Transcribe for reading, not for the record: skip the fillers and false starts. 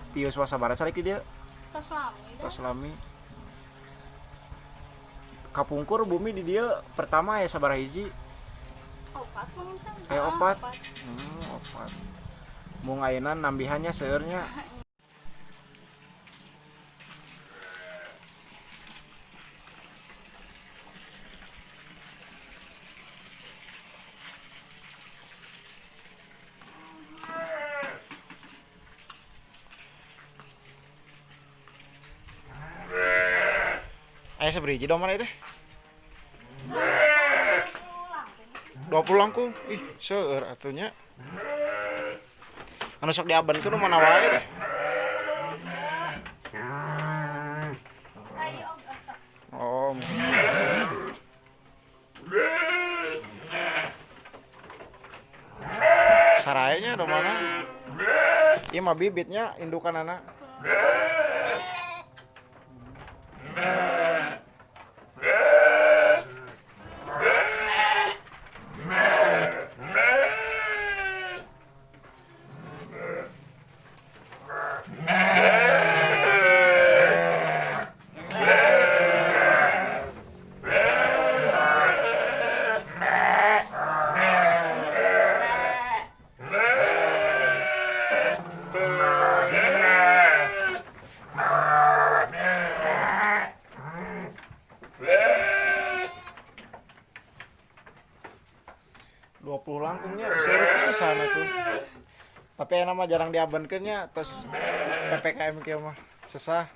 Tius sabaraha calik di dieu? Tos lami dah. Tos lami. Kapungkur bumi di dieu pertama aya sabaraha hiji? Opat mungkin. Aya Ah, opat. Opat. Mung ayeuna nambihannya seueurnya. Aya sabaraha hiji domba teh? 20 langkung. Ih, seueur atuh nya. Anu sok diabankeun nu mana wae teh? Ayo asa. Oh. Saraenya dombana. Ieu mah bibitnya indukanana. 20 langkungnya seueur pisan atuh. Tapi ayeuna mah jarang diabankeun nya, tos PPKM kieu mah sesah.